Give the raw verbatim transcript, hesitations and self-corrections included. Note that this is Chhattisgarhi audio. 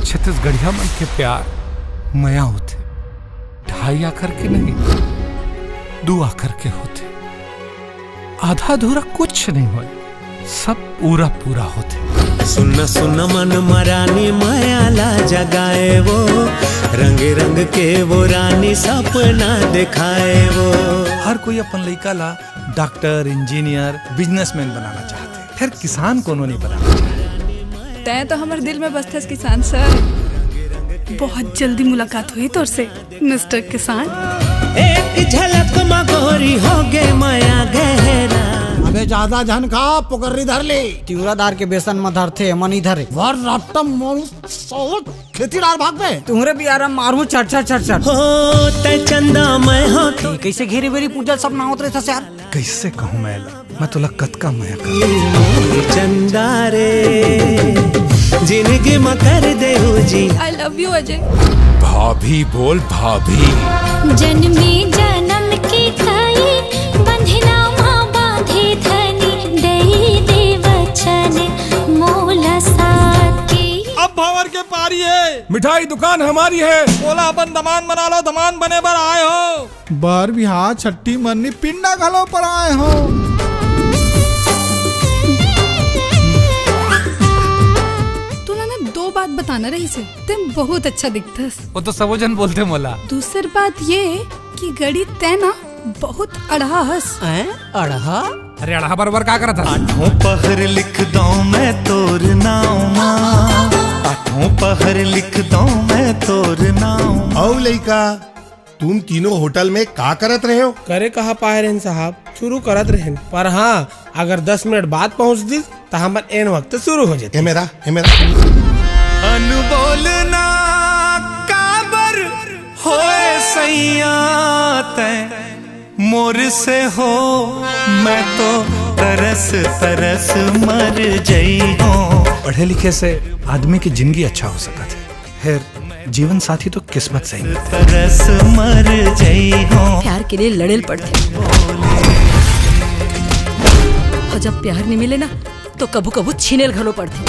छत्तीसगढ़िया मन के प्यार मया होथे, ढाई आखर के नहीं, दू आखर के होथे। आधा अधूरा कुछ नहीं होय, सब पूरा पूरा होथे। सुन सुन मन मरानी मया ला जगाए वो, रंग रंग के वो रानी सपना दिखाए वो। हर कोई अपन लइका ला डॉक्टर, इंजीनियर, बिजनेसमैन बनाना चाहथे, फेर किसान कोनो नहीं बनाना चाहे। तैं तो हमर दिल में बसथस किसान सर। बहुत जल्दी मुलाकात होही तोर से मिस्टर किसान। एक झलक म गोरी हो गे मया गहरा। अबे ज्यादा झन खा, पुकर्री धर ले। तिवरा दार के बेसन म धरथे, मन ही धरे। वर रट्टम मोरू साला खेती डार भाग बे। तुहरे बियारा मारू चट चट चट चट। हो तै चंदा मैं हो तो। कइसे घेरी बेरी पूजा सब ना होत रहिथस यार। कइसे कहूँ मैं ला, मैं तोला कतका मया कर। चंदा रे, जिंदगी म कर दे जी। I love you Ajay. भाभी बोल भाभी। जनमे जनम के कई बंधना मा बांधे धनी, दई दे वचन मोला साथ के। अब भंवर के पारी हे। मिठाई दुकान हमारी है। मोला अपन दमान बना लो, दमान बने बर आए हो। बर बिहाव, छट्ठी मरनी, पिंडा घलो पर आए हो। तोला ना दो बात बताना रहिसे, तैं बहुत अच्छा दिखथस। वो तो सबो झन बोलथे मोला। दूसर बात ये कि गड़ी तैं ना बहुत अड़हा हस। हैं? अड़हा? अरे अड़हा बरोबर का करत हस? आठों पहर लिख दौं मैं तोर नाव मा, आठों पहर लिख दौं मैं तोर नाव मा। अउ लइका, तुम तीनों होटल में का करत रहे हो? करे कहा पाए रहेन साहब, शुरू करत रहेन, पर हाँ, अगर दस मिनट बाद पहुंच दिस, त हमन एन वक्त शुरू हो जाते। ए मेरा, ए मेरा। अनबोल ना काबर होए सैया तैं मोर से हो, मैं तो तरस तरस मर जई हूँ। पढ़े लिखे से आदमी की जिंदगी अच्छा हो सकत हे, फेर जीवन साथी तो किस्मत से ही। तरस मर जई हूँ। प्यार के लिए लड़ेल पड़थे, और जब प्यार नहीं मिले ना, तो कभू कभू छीनेल घलो पड़थे।